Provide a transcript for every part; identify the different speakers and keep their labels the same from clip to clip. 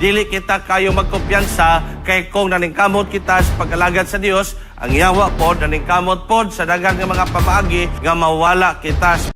Speaker 1: Dili kita kayo magkumpiyansa kay kung naningkamot kita sa pag-alagad sa Dios, ang yawa pod naningkamot pod sa daghan nga mga pamaagi nga mawala kita.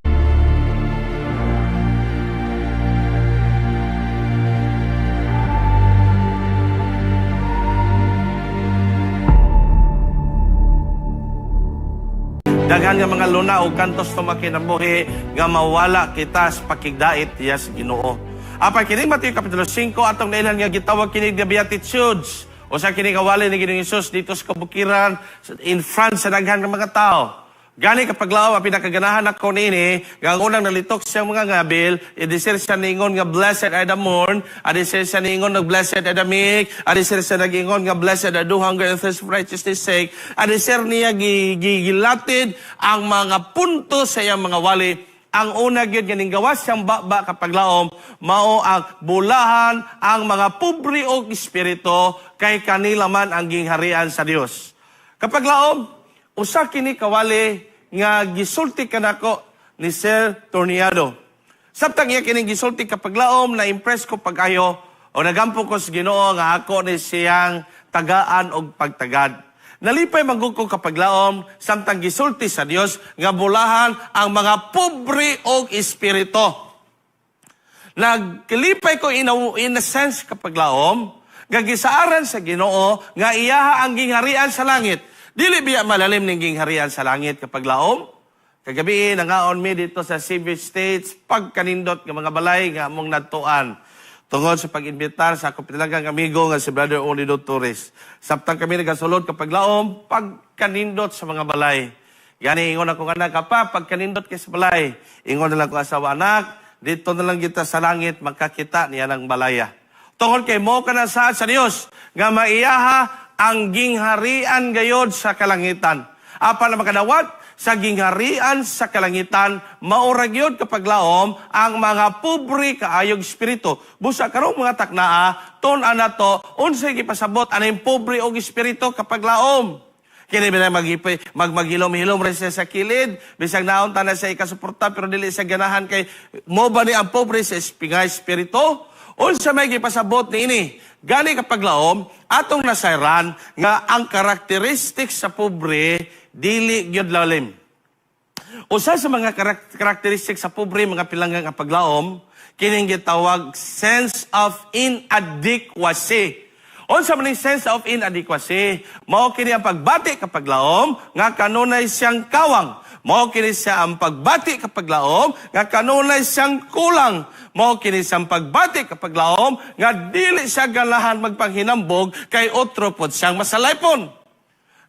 Speaker 1: Daghan nga mga luna o kantos tumakinabuhi nga mawala kita sa pakigdait iya sa Ginoo. Apan kini Mateo Kapitulo 5 atong nailhan nga gitawag kini nga Beatitudes. Usa kini kawali ni Ginoong Hesus dito sa kabukiran in front sa daghan nga mga tao. Gani kapag laom ang pinakaganahan ako niini, nga ang unang nalitok siyang mga ngabil, idisir siya niingon nga blessed are the mourn, adisir siya niingon nga blessed are the meek, adisir siya nagingon nga blessed are do hunger and thirst for righteousness sake, adisir niya gigilatid ang mga punto sa iyang mga wali. Ang una gyud nga ninggawas siyang baba kapag laom, mao ang bulahan ang mga pobre og espiritu kay kanila man ang gingharian sa Dios. Kapag laom, usa kini kawali nga gisulti kanako ni Sir Torniado. Samtang iya kining gisulti kapag laom, na-impress ko pag-ayo o nagampo ko sa Ginoo nga ako ni siyang tagaan og pagtagad. Nalipay man gud ko kapag laom samtang gisulti sa Dios nga bulahan ang mga pobre og espiritu. Nagkalipay ko in a sense kapag laom nga gisaaran sa Ginoo nga iyaha ang gingharian sa langit. Dili biya malalim ning gingharian sa langit kapag laom? Kagabi nangaon mi dito sa Cebu States pagkanindot nga mga balay nga among nadtuan. Tungod sa pag-imbitar sa akong pinalagang amigo nga si Brother Olido Torres. Samtang kami nagasulod kapag laom, pagkanindot sa mga balay. Gani ingon ako nga anak, "Apa, pagkanindot kay sa balay." Ingon na lang ko asawa, "Anak, dito na lang kita sa langit magkakita niya ng balaya." Tungod kay mo ka na sa Dios nga maiyaha ang gingharian gayod sa kalangitan. Apan na makadawat sa gingharian sa kalangitan, maura gyud kapag laom ang mga pobre kaayog espiritu. Busa karong mga taknaa, tun-an nato unsay gipasabot aning pobre og espiritu kapag laom. Kini ba maghilom-hilom rin siya sa kilid, bisag naon ta na siya ikasuporta pero dili siya ganahan kay mo ba ni ang pobre sa espingay espiritu? Unsa may gipasabot niini? Gani kapag laom, atong nasayran nga ang karakteristics sa pobre dili gyud lalim. Usa sa mga karakteristics sa pobre mga pilanggang kapag laom, kining gitawag sense of inadequacy. Unsa man ning sense of inadequacy? Mao kini ang pagbati kapag laom nga kanunay siyang kawang. Mao kini siya ang pagbati kapag laom nga kanunay siyang kulang. Mao kini siyang pagbati kapag laom nga dili siya ganahan magpanghinambog kay otro pod siyang masalaypon.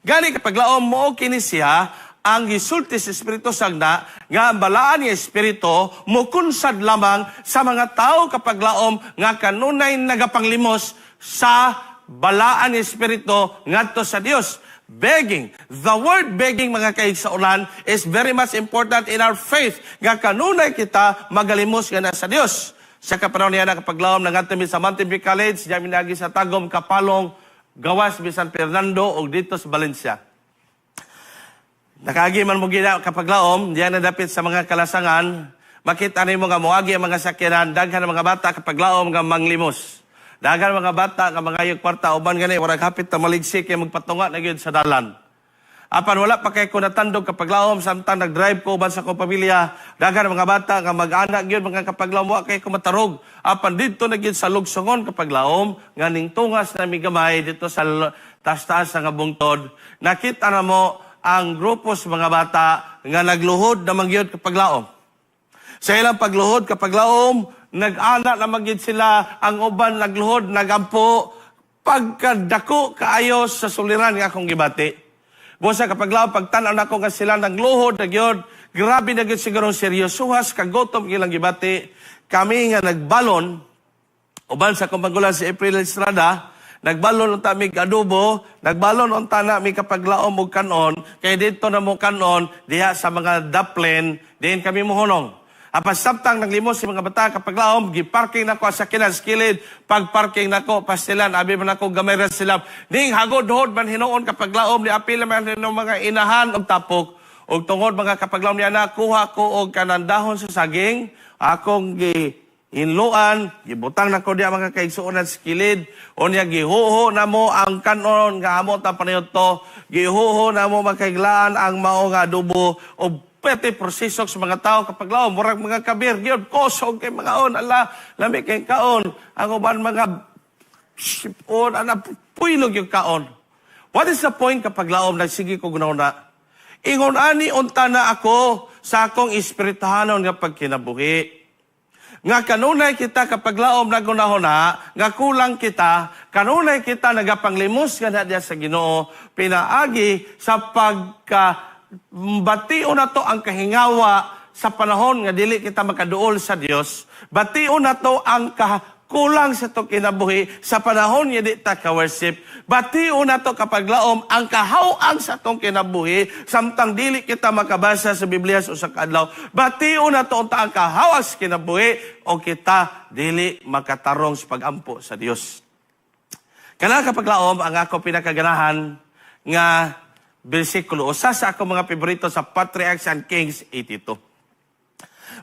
Speaker 1: Gani kapag laom mao kini siya ang gisulti sa Espiritu Sagna nga ang balaan nga Espiritu mukunsad lamang sa mga tao kapag laom nga kanunay nagapanglimos sa balaan nga Espiritu ngadto sa Dios. Begging. The word begging, mga kaigsuonan, is very much important in our faith nga kanunay kita magalimos nga na sa Dios. Sa kapanahon niya nakapaglaom nangadto mi sa Mountain View College, diya mi naagi sa Tagum, Kapalong, Gawas, San Fernando ug dito sa Valencia. Nakaagi man mo gina kapag laom, diyan na dapit sa mga kalasangan, makita nimo nga moagi ang mga sakyanan, daghan ang mga bata kapag laom nga manglimos. Daghan mga bata nga mangayog kwarta uban gani warag hapit ta maligsi kay magpatunga na gyud sa dalan. Apan wala pa kay ko natandog kapag laom samtang nag-drive ko uban sa akong pamilya, daghan mga bata nga mag-anak gyud mga kapag laom wa kay ko matarog. Apan didto na gyud sa lugsongon kapag laom nga ning tungas na migamay dito sa taas-taas nga bungtod, nakita na mo ang grupo sa mga bata nga nagluhod na mangyud kapag laom. Sa ilang pagluhod kapag laom, nag-ana na magyud sila, ang uban nagluhod, nagampo, pagkadako kaayo sa suliran nga akong gibati. Busa kapag laom, pagtan-aw nako nga sila nagluhod na gyud, grabe na gyud siguro seryosuhas, kagutom ilang gibati. Kami nga nagbalon, uban sa akong magulang si April Estrada, nagbalon unta mig adobo, nagbalon unta na mi kapag laom og kanon, kay didto na mo kanon diha sa mga daplen, diin kami mohunong. Apan samtang naglimos si mga bata kapag laom, giparking nako sa sakyanan sa kilid, pagparking nako pastilan, abi man ako gamay ra sila. Ning hagod-hod man hinuon kapag laom, ni apil man hinuon mga inahan og tapok. Og tungod mga kapag laom niya nakuha ko og kanang dahon sa saging, akong gi Hinluan, gibutang nako diya, mga kaigsuonan, sa kilid. Unya gihuho namo ang kanon nga amo ta panayot. Gihuho namo, makaiglaan, ang mao nga adobo o pwede proseso sa mga tao kapag laom, murag mga kabir gyud, kosog kay mga on, ala, lami kay kaon. Ang uban mga sipon, ana, puylog yung kaon. What is the point kapag laom? Nagsige ko na. Ingon ani unta na ako sa akong espirituhanon nga pagkinabuhi. Nga kanunay kita kapag laom nagunahona, nga kulang kita, kanunay kita nagapanglimos nga na sa Ginoo, pinaagi sa pagka bation nato ang kahingawa sa panahon nga dili kita makaduol sa Dios, bation nato ang kakulang sa to kinabuhi sa panahon nga di ta ka-worship, bation nato kapag laom ang kahaw-ang sa atong kinabuhi samtang dili kita makabasa sa Biblia sa usa ka adlaw, bation nato unta ang kahaw sa kinabuhi o kita dili makatarong sa pagampo sa Dios. Kana kapag laom ang ako pinakaganahan nga bersikulo. Usa sa ako mga paborito sa Patriarchs and Kings 82.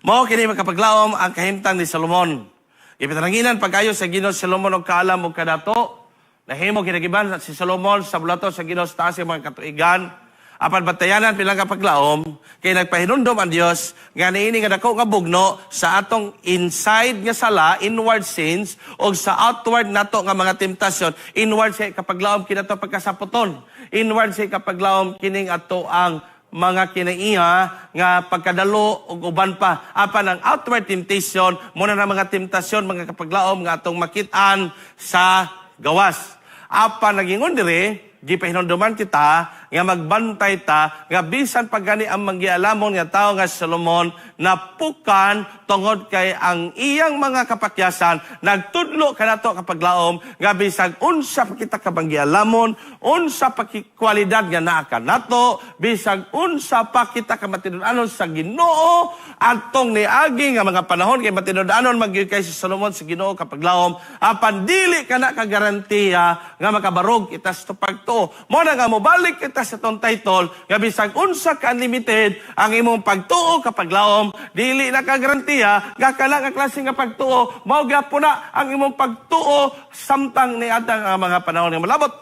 Speaker 1: Mao kini, makapaglaom, ang kahimtang ni Solomon. Ipinaranginan pag-ayo sa Ginoo si Solomon og kaalam og kadato. Nahimo kinagiban si Solomon sa bulato sa Ginoo sa taas ng mga katuigan. Apan batayanan pilang kapaglaom kay nagpahinumdom ang Dios nga niini nga dako nga bugno sa atong inside nga sala, inward sins, o sa outward nato nga mga temptasyon. Inward sa kapaglaom kinato pagkasaputon. Inward sa kapaglaom kining ato ang mga kinaiya nga pagkadalo ug uban pa. Apan ang outward temptation, muna na mga temptasyon, mga kapaglaom, nga atong makit-an sa gawas. Apan nagingon diri, gipahinumduman kita nga magbantay ta nga bisan pa gani ang manggialamon nga tao nga Solomon napukan tungod kay ang iyang mga kapakyasan nagtudlo kanato kapaglaom nga bisag unsa pa kita ka manggialamon, unsa pa kwalidad nga naa kanato, bisag unsa pa kita ka matinud-anon sa Ginoo atong niagi nga mga panahon, kay matinud-anon magyud kay si Solomon sa Ginoo kapaglaom, apan dili kana ka garantiya nga makabarog kita sa pagtuo. Mo na nga mobalik kita sa tong title nga bisag unsa ka unlimited ang imong pagtuo kapaglaom, dili na ka garantiya nga kana nga klase nga pagtuo mao gyapon na ang imong pagtuo samtang niadtang ang mga panahon nga malabot.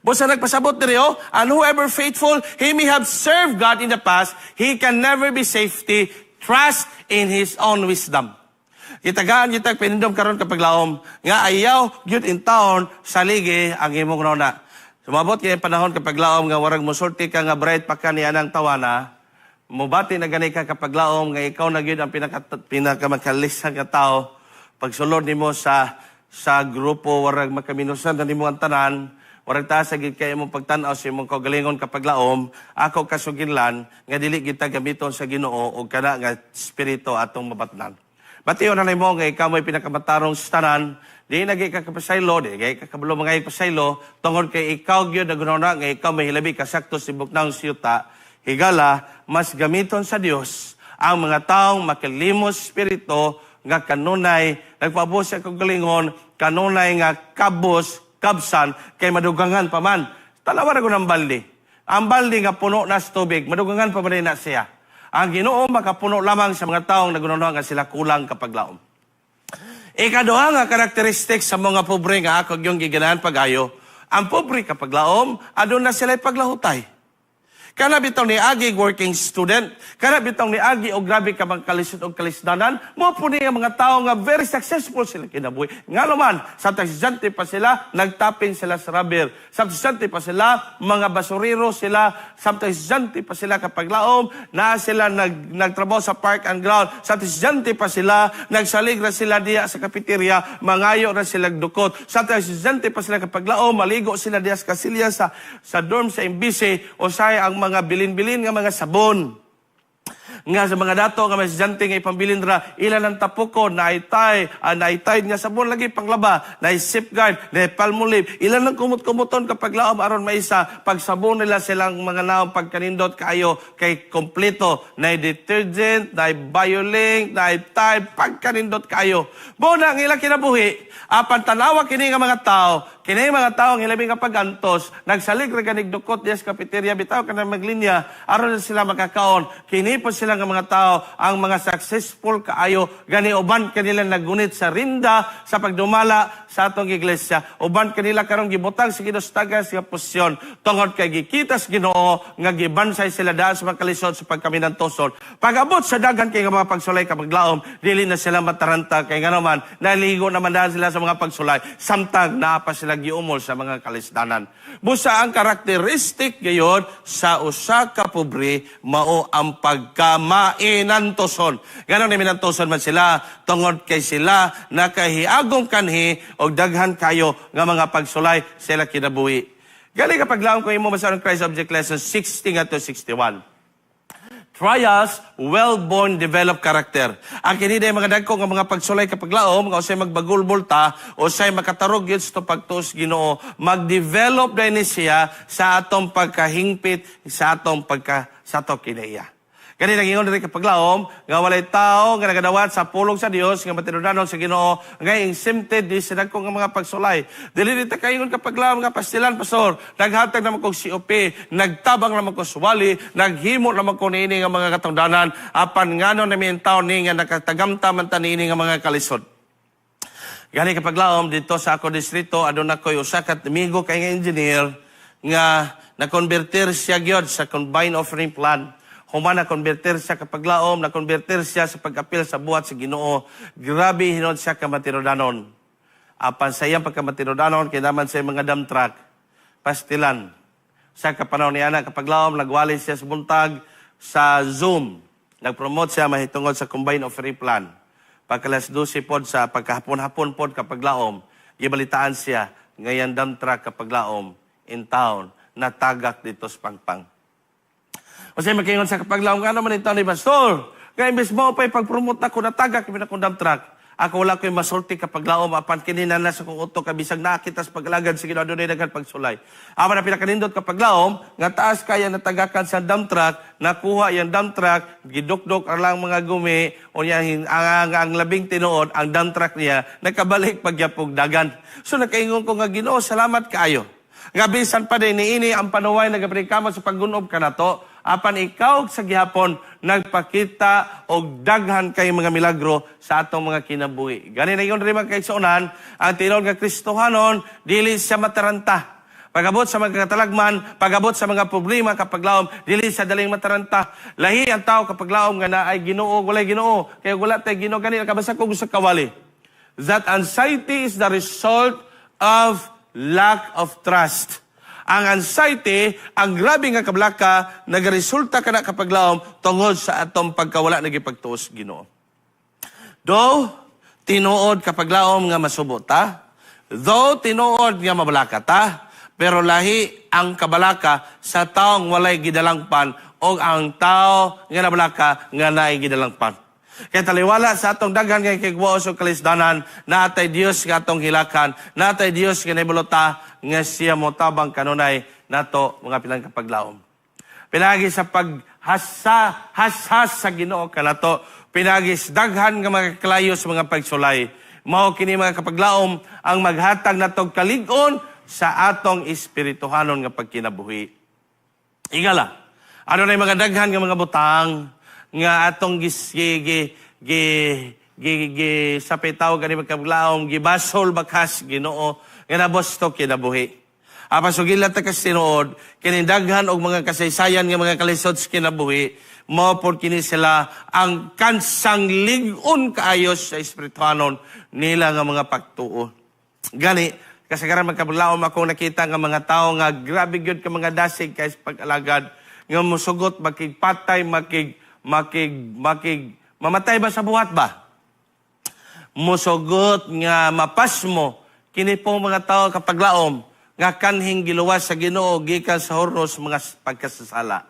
Speaker 1: Busa nagpasabot diri oh, "And whoever faithful he may have served God in the past, he can never be safety, trust in his own wisdom." Gitagaan kita pinindom karon kapaglaom nga ayaw gyud in town saligi ang imong rona. Sumabot kay panahon kapaglaom nga warag mosulti ka nga bright pa ka ni anang tawana, mubati na gani ka kapaglaom nga ikaw na gyud ang pinaka pinakamakalisang nga tao. Pagsulod nimo sa grupo, warag makaminusan na nimo ang tanan, warag taas gid kay imong pagtan-aw sa imong kaugalingon kapaglaom. Ako kasuginlan nga dili kita gamiton sa Ginoo og kana nga espiritu atong mabatnan. Bation na nimo nga ikaw mo'y pinakamatarong sa tanan, di na gyud ka kapasaylo, di gyud ka kabalo mga pasaylo, tungod kay ikaw gyud nagunona nga ikaw may hilabi kasakto sa buknang siyuta. Higala, mas gamiton sa Dios ang mga taong makilimos espiritu nga kanunay nagpaabot sa kaugalingon, kanunay nga kabos, kabsan, kay madugangan pa man. Tanawa ra ng balde. Ang balde nga puno na sa tubig, madugangan pa man na siya. Ang Ginoo makapuno lamang sa mga taong nagunawa nga sila kulang kapag laom. Ikaduha nga karakteristik sa mga pobre nga ako yung giganahan pag-ayo, ang pobre kapag laom, aduna sila paglahutay. Kana bitaw ni agi working student, kana bitaw ni agi og grabe ka bang kalisod og kalisdanan, mo po ni ang mga tao nga very successful sila kinabuhi. Ngano man, sa estudyante pa sila, nagtaping sila sa rubber. Sa estudyante pa sila, mga basurero sila. Sa estudyante pa sila kapag laom, na sila nagtrabaho sa park and ground. Sa estudyante pa sila, nagsalig ra sila diya sa cafeteria, mangayo ra sila dukot. Sa estudyante pa sila kapag laom, maligo sila diya sa kasilya sa dorm sa MBC, o say ang mga bilin-bilin nga mga sabon nga sa mga dato nga mga estudyante nga ipambilin ra ilan ang tapukon na itay na itay nga sabon lagi panglaba na Safeguard na Palmolive, ilan ang kumot-kumuton kapag laom aron maisa pagsabon nila silang mga naong pagkanindot kaayo kay kompleto na detergent, na Biolink, na Tide, pagkanindot kaayo mo na ang ilang kinabuhi. Apan tanawa kini nga mga tao, kini mga tao ang hilabi nga pagantos, nagsalig ra ganig dukot diya sa cafeteria bitaw kanang maglinya aron na sila makakaon. Kini po silang nga mga tao ang mga successful kaayo. Gani uban kanila nagunit sa rinda sa pagdumala sa atong iglesia. Uban kanila karon gibutang sa Ginoo sa tagas nga posisyon tungod kay gikita sa Ginoo nga gibansay sila daan sa mga kalisod sa pagkaminantuson. Pag-abot sa daghan kay nga mga pagsulay, kapaglaom, dili na sila mataranta kay ngano man naligo naman daan sila sa mga pagsulay samtang naa pa sila giumol sa mga kalisdanan. Busa ang karakteristik gayon sa usa ka pobre mao ang pagkamainantoson. Ngano ni minantoson man sila? Tungod kay sila nakahiagom kanhi og daghan kayo nga mga pagsulay sila kinabuhi. Gali, kapaglaom, ko imo basa ang Christ Object Lesson 60 ngadto 61. Trials, well-born, developed character. Ang kini day mga dagko nga mga pagsulay, kapaglaom, nga usay magbagulbol ta, usay makatarog yun sa pagtuos Ginoo, mag-develop din ni siya sa atong pagkahingpit, sa atong pagka, sa atong kinaiya. Gani nag-ingon diri, kapaglaom, nga walay tao nga nagadawat sa pulong sa Dios nga matinudanon sa Ginoo nga exempted di sa dagko nga mga pagsulay. Dili ta kaingon, kapaglaom, nga pastilan, pastor, naghatag naman kog COP, nagtabang naman ko suwali, naghimo naman ko niini nga mga katungdanan, apan ngano na mi taon ni nga nakatagamta man ta niini nga mga kalisod? Gani, kapaglaom, dito sa ako distrito, aduna ko'y usa ka amigo kay nga engineer nga na-converter siya gyud sa combined offering plan. Human na-converter siya, kapaglaom, na-converter siya sa pag-apil sa buhat sa Ginoo. Grabe hinon siya kamatinudanon. Apan sa iyang pagkamatinudanon, kay naman sa mga dump truck, pastilan. Sa kapanahon niya na, kapaglaom, nagwali siya sa buntag sa Zoom. Nag-promote siya mahitungod sa combined offering plan. Pagkalas 12 pod sa pagkahapon-hapon pod, kapaglaom, gibalitaan siya ngayon dump truck, kapaglaom, in town, natagak dito sa Pangpang. Kasi makingon sa kapaglaom, nga naman ito ni Pastor, kaya imbes mo pa pag-promote ako, natagak kami na dump truck. Ako wala ko'y masulti, kapaglaom, apan kinina na sa kong utok, kabisag nakita sa paglagad sa Ginoo, dunay daghan pagsulay. Apan na pinakanindot, kapaglaom, nga taas kaya natagakan sa dump truck, nakuha yung dump truck, gidukdok ang lang mga gumi, o niya, ang labing tinuod, ang dump truck niya, nakabalik pagyapog dagan. So nakaingon ko nga, "Ginoo, salamat kaayo. Nga bisan pa din niini ang panuway nagaprikamo sa paggunob kanato, apan ikaw sa gihapon nagpakita og daghan kay mga milagro sa atong mga kinabuhi." Gani na ingon rin, mga kaigsuonan, ang tinuod nga Kristohanon dili siya mataranta. Pagabot sa mga katalagman, pagabot sa mga problema, kapaglaom, dili sa daling mataranta. Lahi ang tao, kapaglaom, nga naay Ginoo, walay Ginoo. Kaya wala tay Ginoo. Gani nakabasa ko sa kawali, that anxiety is the result of lack of trust. Ang anxiety, ang grabe nga kabalaka, nagaresulta kana, kapaglaom, tungod sa atong pagkawala na gipagtuos Ginoo. Though, tinuod, kapaglaom, nga masubo ta, though tinuod nga mabalaka ta, pero lahi ang kabalaka sa taong walay gidalangpan o ang tao nga nabalaka nga naay gidalangpan. Kaya taliwala sa atong daghan nga kigwaos o kalisdanan, naatay Dios nga atong hilakan, naatay Dios nga naibulota nga siya motabang kanunay nato, mga pilang kapaglaom. Pinagi sa paghasa, hashas sa Ginoo kanato, pinagi sa daghan nga mga kalayo sa mga pagsulay. Mao kini, mga kapaglaom, ang maghatag natog kalig-on sa atong espirituhanon nga pagkinabuhi. Igala, ano na yung mga daghan nga mga butang nga atong gis gi gi gi gi, gi sa pitaw gani magkablaom gibasol bakas Ginoo nga nabos to kinabuhi. Apan sugilan ta kas tinuod, kini daghan og mga kasaysayan nga mga kalisod sa kinabuhi, mao pod kini sila ang kansang lig-on kaayo sa espirituhanon nila nga mga pagtuo. Gani, kasagaran, magkablaom, akong nakita nga mga tao nga grabe gyud ka mga dasig kay sa pag-alagad, nga musugot, makigpatay, makig makig makig mamatay ba sa buhat ba? Musugot nga mapasmo kini po mga tao, kapaglaom, nga kanhing giluwas sa Ginoo gikan sa hurno sa mga pagkasasala.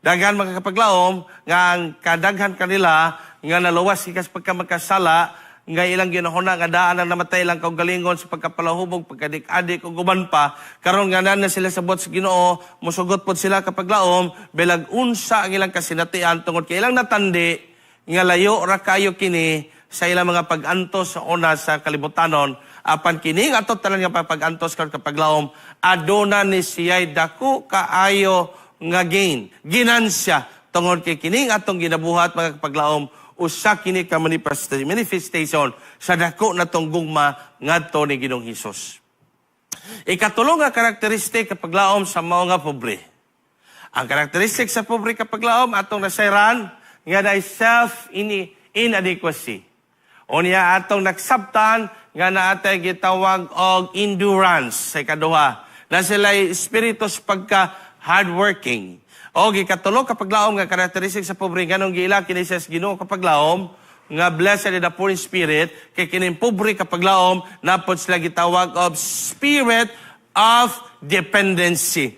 Speaker 1: Daghan, mga kapaglaom, nga ang kadaghan kanila nga naluwas gikan sa pagkamakasala nga ilang ginahuna nga daan ang namatay lang kaugalingon sa pagkapalahubog, pagkadik-adik ug uban pa. Karon nga naa na sila sa buhat sa Ginoo, musugot pod sila, kapaglaom, bilag unsa ang ilang kasinatian tungod kay ilang natandi nga layo ra kayo kini sa ilang mga pag-antos sa una sa kalibutanon. Apan kini nga ato tanan nga pag-antos karon, kapaglaom, aduna ni siya'y dako kaayo nga gain, ginansya. tungod kay kining atong ginabuhat, mga kapaglaom, usa kini ka manifestation sa dako natong gugma ngadto ni Ginoong Hesus. Ikatulo nga karakteristik, kapaglaom, sa mao nga pobre. Ang karakteristik sa pobre, kapaglaom, atong nasayran nga naay self inadequacy. Unya atong nagsabtan nga naatay gitawag og endurance sa ikaduha. Na sila espiritu sa pagka hardworking. O gikatulo, kapaglaom, nga karakteristik sa pobre, nganong giila kini sa Ginoo, kapaglaom, nga blessed in the poor in spirit, kay kining pobre, kapaglaom, napod sila gitawag og spirit of dependency.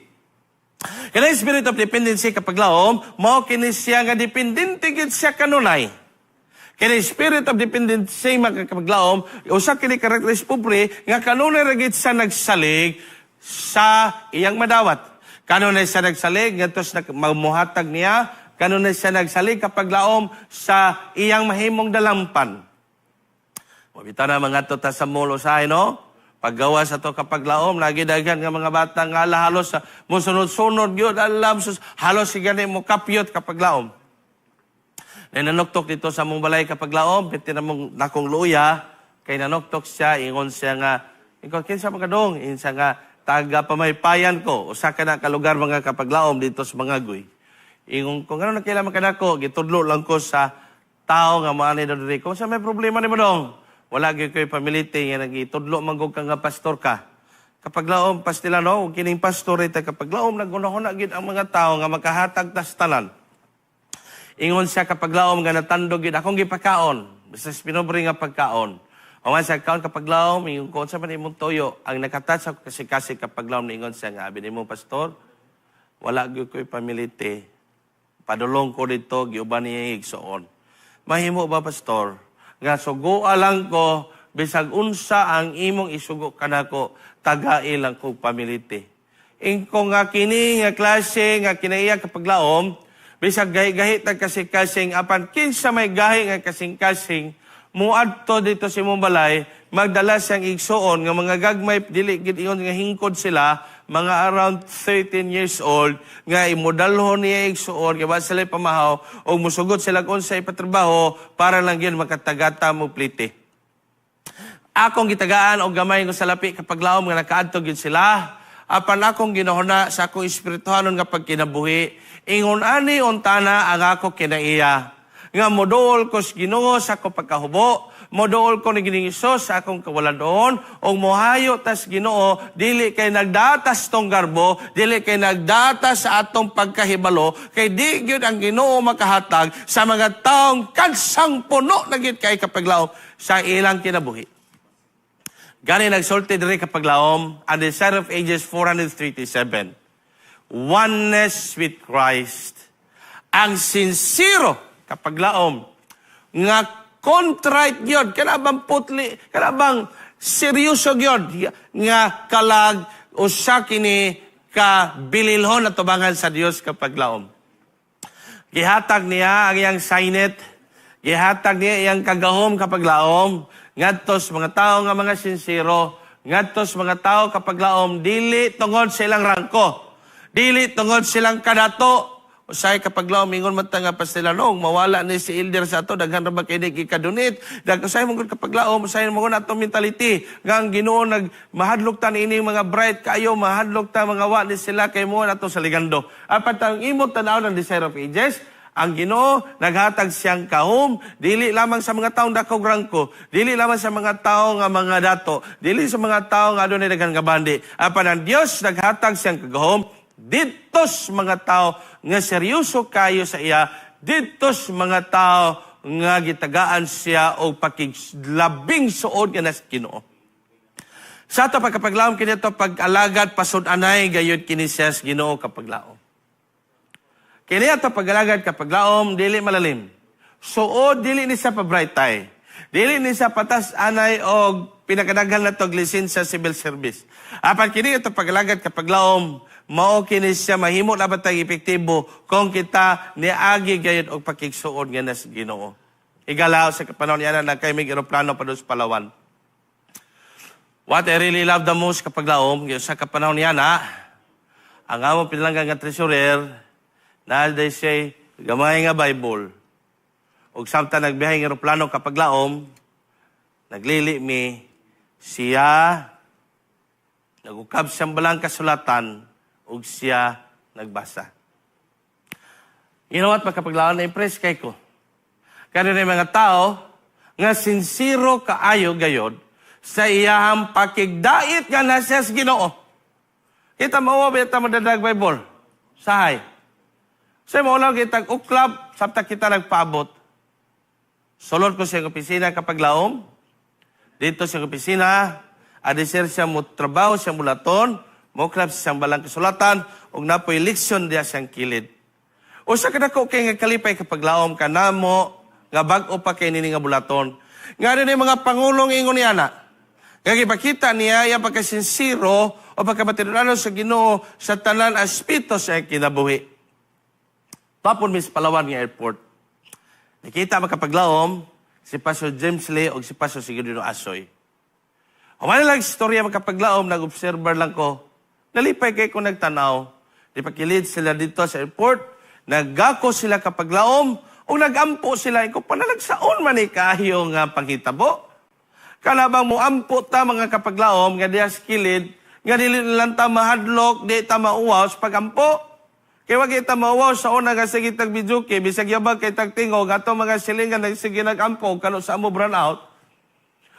Speaker 1: Kanang spirit of dependency, kapaglaom, mao kini siya nga dependente gid siya kanunay. Kini spirit of dependency, mga kapaglaom, usa kini karakteristik pobre nga kanunay ra gid siya nagsalig sa iyang madawat. Kanunay siya nagsalig ngadto sa mamuhatag niya, kanunay siya nagsalig, kapaglaom, sa iyang mahimong dalampan. Mabita na mga ta sa mall usahay, no? Paggawa sa to, kapaglaom, lagi daghan nga mga bata nga ala halos sa mosunod-sunod gyud, alam sus, halos si gani mo kapyot, kapaglaom. Na nanuktok dito sa mong balay, kapaglaom, piti na mong nakong luya, kay nanuktok siya, ingon siya nga, ikaw, kinsa man kadong? Ingon siya nga, taga Pamaypayan ko, usa ka na kalugar, mga kapaglaom, dito sa Mangagoy. Ingon ko, ngano nakailaman ka nako? Gitudlo lang ko sa tao nga maani daw diri. Kung sa may problema ni mo dong, wala gyud ko'y pamiliti nga nagitudlo man gud ka nga pastor ka. Kapaglaom, pastila no, kining pastor ita, kapaglaom, nagunahuna gyud ang mga tao nga makahatag tas tanan. Ingon siya, kapaglaom, nga natandog gyud akong gipakaon. Basta pinobre nga pagkaon. O man sa kaon, kapaglaom, ingon ko, unsa man imong tuyo? Ang nakatat sa kasi kapaglaom, ingon siya nga, abi nimo pastor, wala gyud ko'y pamiliti. Padulong ko dito, giuban niya igsoon. Mahimo ba, pastor, nga sugoa lang ko, bisag unsa ang imong isugo kanako, tagai lang kog pamiliti. Ingko nga kini nga klase nga kinaiya, kapaglaom, bisag gahi-gahi tag kasing-kasing, apan kinsa may gahi nga kasing-kasing muadto dito sa imong balay, magdala siyang igsuon nga mga gagmay, dili gid ingon nga hingkod sila, mga around 13 years old, nga imodalhon niya igsuon kay wa sila pamahaw og musugot sila kung unsa ipatrabaho para lang gyud makatagata mo plite. Akong gitagaan og gamay nga salapi, kapaglaom, nga nakaadto gyud sila. Apan akong ginahuna sa akong espirituhanon nga pagkinabuhi, ingon ani untana ang ako kinaiya. Nga moduol ko sa Ginoo sa akong pagkahubo, moduol ko ni Ginoong Hesus sa akong kawaladon, ug mohayo tas Ginoo, dili kay nagdatas tong garbo, dili kay nagdatas sa atong pagkahibalo, kay di gyud ang Ginoo makahatag sa mga taong kansang puno na gyud kay, kapaglaom, sa ilang kinabuhi. Gani nagsulti diri, kapaglaom, ang Desire of Ages 437. Oneness with Christ. Ang sincero, kapaglaom, nga contrite gyud, kana bang putli, kana bang seryoso gyud nga kalag, usa kini ka bililhon na tubangan sa Dios, kapaglaom. Gihatag niya ang iyang signet, gihatag niya iyang kagahom, kapaglaom, ngadto sa mga tao nga mga sinsero, ngadto sa mga tao, kapaglaom, dili tungod sa ilang rangko, dili tungod silang kadato. Usay, kapaglaom, ingon man ta nga pastilano, mawala ni si elder sa ato, daghan ra ba kay di kadunit. Dag usay man gud, kapaglaom, usay man gud atong mentality nga ang Ginoo nag mahadlok ta niini mga bright kaayo, mahadlok ta mga wa ni sila kay mo nato sa ligando. Apan ang imong tan-aw ng Desire of Ages, ang Ginoo naghatag siyang kahom dili lamang sa mga taong dakog rangko, dili lamang sa mga tao nga mga dato, dili sa mga tao nga adunay daghan nga bandi. Apan ang Dios naghatag siyang kagahom didto sa mga tao nga seryoso kayo sa iya, didto sa mga tao nga gitagaan siya og pakiglabing suod nga nas Ginoo. Sa ato pagkapaglaom kini to pag-alagad pasud-anay gayud kini siya sa Ginoo, kapaglaom. Kini ato pag-alagad, kapaglaom, dili malalim. Suod dili ni sa pa-bright tie. Dili ni sa patas anay og pinakadaghan na tog lisensya civil service. Apan kini ato pag-alagad, kapaglaom, mao kini siya mahimo na ba tayong epektibo kung kita niagi gayud og pakigsuod nga nas Ginoo. Igalaw sa panahon niya na kay may eroplano pa doon sa Palawan. What I really love the most, kapaglaom, sa kapanahon niya na, ang among pinalangga nga treasurer, na they say, Gamay nga Bible. Ug samtang nagbiyahe ng eroplano, kapaglaom, naglili mi siya, nagukab siyang balang kasulatan ug siya nagbasa. You know what, makapaglaom, na impress kay ko. Kaya mga tao nga sinsero kaayo gayod sa iyahang pakigdait nga nasa sa Ginoo. Kita mo ba ta madadag Bible? Sahay. Sa mo lang kitag uklab sabta kita nagpaabot. Sulod ko sa opisina, kapaglaom. Dito sa opisina, adisir siya mo trabaho siya mulaton, mo siyang balang kasulatan, ug napoy leksyon diya siyang kilid. Usa ka dako kay nga kalipay, kapaglaom, kanamo nga bag-o pa kay nini nga bulaton. Nga rin mga pangulong ingon niya na. Nga gipakita niya iyang pagkasinsiro o pagkamatinunanon sa Ginoo sa tanan aspeto sa iyang kinabuhi. Tapon mis Palawan nga airport. Nakita, makapaglaom, si Pastor James Lee o si Pastor Sigurdino Asoy. Human lang istorya, makapaglaom, nag-observer lang ko. Nalipay kay ko nagtanaw. Di pakilid sila dito sa airport. Naggako sila, kapaglaom, o nagampo sila. Ikaw panalagsaon man ni kayo nga panghitabo. Kanabang muampo ta, mga kapaglaom, nga diya sa kilid, nga dili lang ta mahadlok, di ta mauwaw sa pagampo. Kaya wag kita mauwaw sa una nga sige tag videoke, bisag yabag kay tag tingog, ato mga silingan nagsige nagampo, kano sa amo brown out.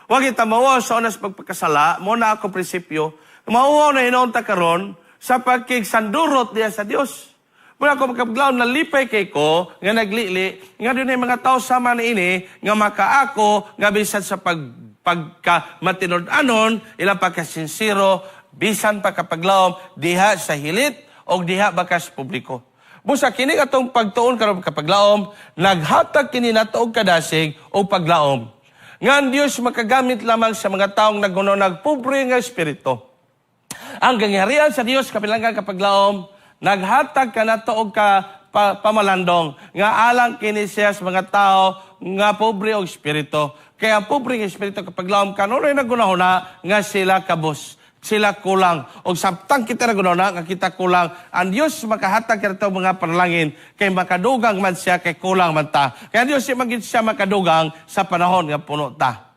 Speaker 1: Wag kita mauwaw sa una sa pagpakasala, mo na ako prinsipyo, mauwaw na hinoon ta karon sa pagkigsandurot diya sa Dios. Muna ako makapaglaon, nalipay kay ko, nga naglili, nga doon ay mga tao sama na ini, nga makaako, nga bisan sa pagka matinud-anon, ilang pagkasinsiro, bisan pagkapaglaom, diha sa hilit, o diha bakas publiko. Busa kini atong pagtuon karon, kapaglaom, naghatag kini nato og kadasig o paglaom. Nga ang Dios makagamit lamang sa mga taong naguno nagpobre nga espiritu. Ang gingharian sa Dios, kapilanggan, kapaglaom, naghatag ka nato og ka pamalandong nga alang kini siya sa mga tao nga pobre og espiritu. Kaya ang pobre nga espiritu, kapaglaom, kanunoy nagunahuna nga sila kabos, sila kulang. Og samtang kita nagunahuna nga kita kulang, ang Dios makahatag kanato mga panalangin kay makadugang man siya kay kulang man ta. Kaya ang Dios siya magid siya makadugang sa panahon nga puno ta.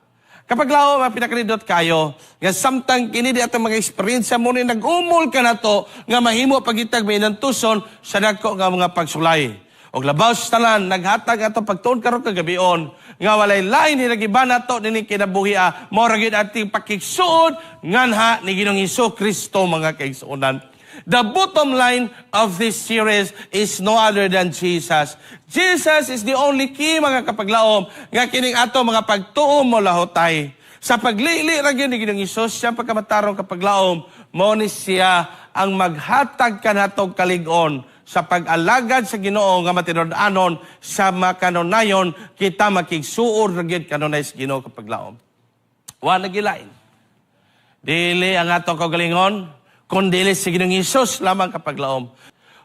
Speaker 1: Kapag lao, mga pinakanindot kayo, nga samtang kini di atong mga eksperyensya mo ni nag-umol ka na to, nga mahimo pagitag may nantuson sa dagko nga mga pagsulay. Og labaw sa tanan, naghatag ato pagtuon karon kagabion, nga walay lain hinagiban nato nini kinabuhi a, mao ra gyud ating pakigsuod nganha ni Ginoong Hesus Kristo, mga kaigsuonan. The bottom line of this series is no other than Jesus. Jesus is the only key, mga kapaglaom, nga kining ato mga pagtuo mo lahotay. Sa paglili ra gyud ni Ginoong Hesus siyang pagkamatarong, kapaglaom, mo ni siya ang maghatag kanatong kalig-on sa pag-alagad sa Ginoo nga matinud-anon sa makanunayon kita makigsuod ra gyud kanunay sa Ginoo, kapaglaom. Wa na gilain. Dili ang atong kaugalingon, kundi si Ginoong Hesus lamang, kapaglaom.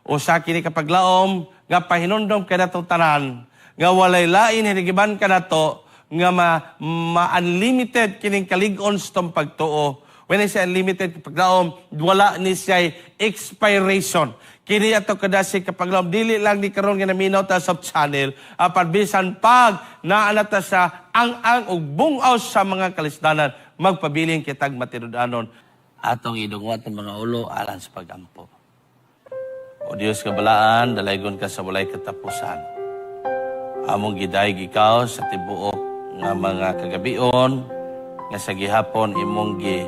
Speaker 1: Usa kini, kapaglaom, nga pahinumdom kanatong tanan, nga walay lain hinigiban kanato nga ma-unlimited kining kalig-on sa tong pagtuo. When I say unlimited, kapaglaom, wala ni siya expiration. Kini ato kadasig, kapaglaom, dili lang ni karon nga naminaw ta sa channel, apan bisan pag naa na ta sa ang-ang ug bungaw sa mga kalisdanan, magpabiling kitag matinud-anon. Atong idungwat ang mga ulo alang sa pagampo. O Diyos kabalaan, dalaygon ka sa walay katapusan. Among gidayeg ikaw sa tibuok nga mga kagabion, nga sa gihapon imong gi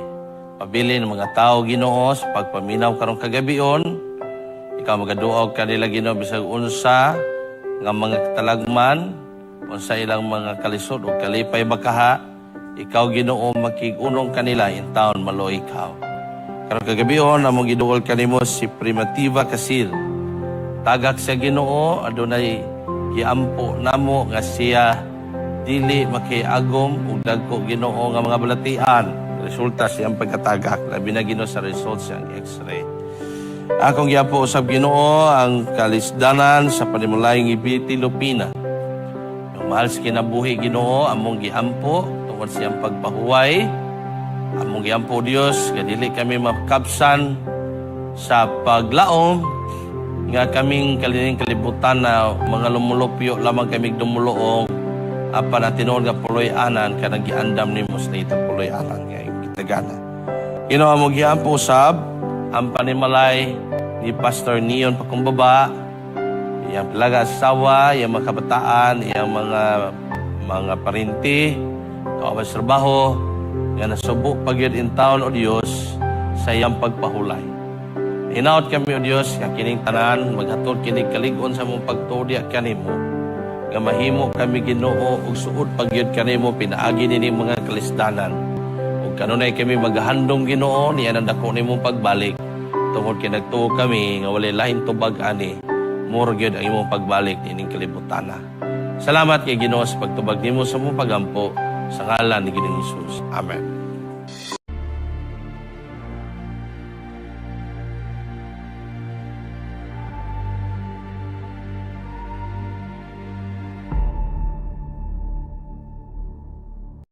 Speaker 1: pabilin ng mga tao, Ginoo, sa pagpaminaw karong kagabion. Ikaw magaduog kanila, Ginoo, bisag unsa nga mga katalagman, unsa ilang mga kalisod o kalipay bakaha, ikaw, Ginoo, makig-unong kanila in taon maluoy ikaw. Karong kagabion, among giduol kanimo si Primitiva Kasil. Tagak sa Ginoo, adunay giampo namo nga siya dili makiagom og dagko, Ginoo, nga mga balatian. Resulta siyang pagkatagak, labi na, Ginoo, sa result siyang X-ray. Akong giampo usab, Ginoo, ang kalisdanan sa panimulay ng Ibiti Lupina. Yung mahal sa kinabuhi, Ginoo, among giampo tungod siyang pagpahuway. Among giampo, Dios, nga dili kami makabsan sa paglaom. Nga kaming kalining kalibutan na mga lumulupyo lamang kami dumuluong, apan ang tinuod nga puloy-anan kanang giandam nimo sa itang puloy-anan nga kitagana. Ginoo, mo giampo usab ang panimalay ni Pastor Neon Pakumbaba, iyang pilaga asawa, iyang mga kabataan, iyang mga parinti, kauban sa trabaho, nga nasubo pa gyud in town, O Dios, sa iyang pagpahulay. Hinaot kami, O Dios, nga kining tanan maghatod kini kalig-on sa among pagtuo kanimo, nga mahimo kami, Ginoo, og suod pa gyud kanimo pinaagi nining mga kalisdanan. Ug kanunay kami maghandom, Ginoo, niya ang dako nimong pagbalik, tungod kay nagtuo kami nga walay lain tubag ani, mura gyud ang imong pagbalik niining kalibutana. Salamat kay Ginoo sa pagtubag nimo sa among pagampo, sa ngalan ni Ginoong Hesus. Amen.